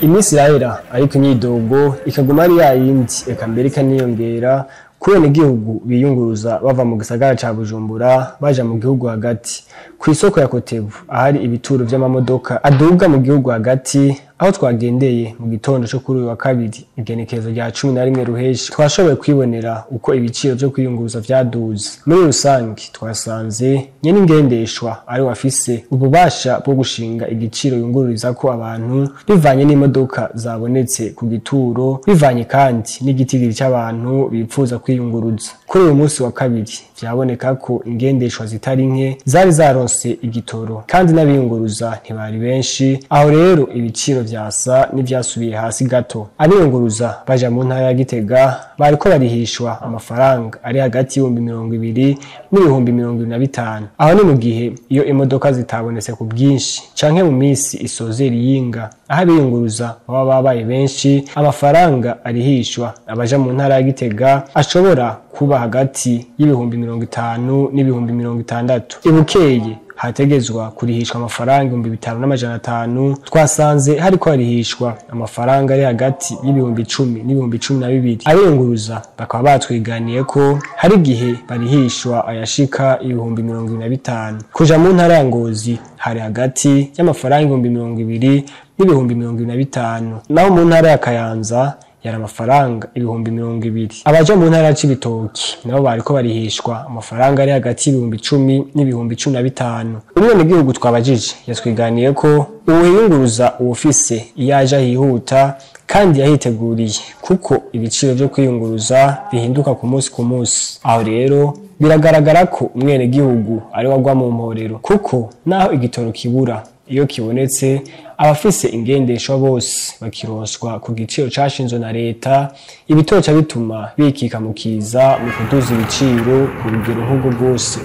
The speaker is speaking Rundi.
Iminsi irahera, ariko imyidogo ikaguma ari yayindi, eka mbere ikaniyongera kubera igihugu biyunguruza bava mu gisagara ca Bujumbura baja mu gihugu hagati. Ku isoko ya Kotebu, ahari ibituro vy'amamodoka aduga mu gihugu hagati, aho twagendeye mu gitondo co kuri uyu wa kabiri, igenekerezo rya 11 Ruheshi, twashoboye kwibonera uko ibiciro vyo kwiyunguruza vyaduze. Muri rusange, twasanze nyene ingendeshwa ari wafise ububasha bwo gushinga igiciro yungururizako abantu, bivanye n'imodoka zabonetse ku gituro, bivanye kandi n'igitigiri c'abantu bipfuza kwiyunguruza. Kuri uyu munsi wa kabiri, vyaboneka ko ingendeshwa zitari nke zari zaronse igitoro, kandi n'abiyunguruza ntibari benshi. Aho rero ibiciro vyasa n'ivyasubiye hasi gato. Abiyunguruza baja mu ntara ya Gitega bariko barihishwa amafaranga ari hagati y'20,000 n'ibihumbi 25,000. Aho ni mu gihe iyo imodoka zitabonetse ku bwinshi canke mu misi isozera iyinga, aho abiyunguruza baba babaye benshi, amafaranga arihishwa abaja mu ntara ya Gitega ashobora kuba hagati y'50,000 n'ibihumbi 60,000. Ibukeye hategezwa kurihishwa amafaranga 5,500, twasanze hariko harihishwa amafaranga ari hagati y'10,000 n'ibihumbi 12,000. Abiyunguruza bakaba batwiganiye ko hari igihe barihishwa ayashika 25,000. Kuja mu ntara ya Ngozi hari hagati y'amafaranga 20,000 n'ibihumbi 25,000, naho mu ntara ya Kayanza yari amafaranga 20,000. Abaja mu ntara ya Cibitoki nabo bariko barihishwa amafaranga ari hagati y'10,000 n'ibihumbi 15,000. Umwenegihugu twabajije yatwiganiye ko uwiyunguruza uwufise iyo aja hihuta kandi yahiteguriye, kuko ibiciro vyo kwiyunguruza bihinduka ku munsi ku munsi. Aho rero biragaragara ko umwenegihugu ari wagwa mu mporero, kuko naho igitoro kibura, iyo kibonetse abafise ingendeshwa bose bakironswa ku giciro cashinzwe na leta, ibitoca bituma bikika mu kiza mu kuduza ibiciro ku rugero nk'ubwo rwose.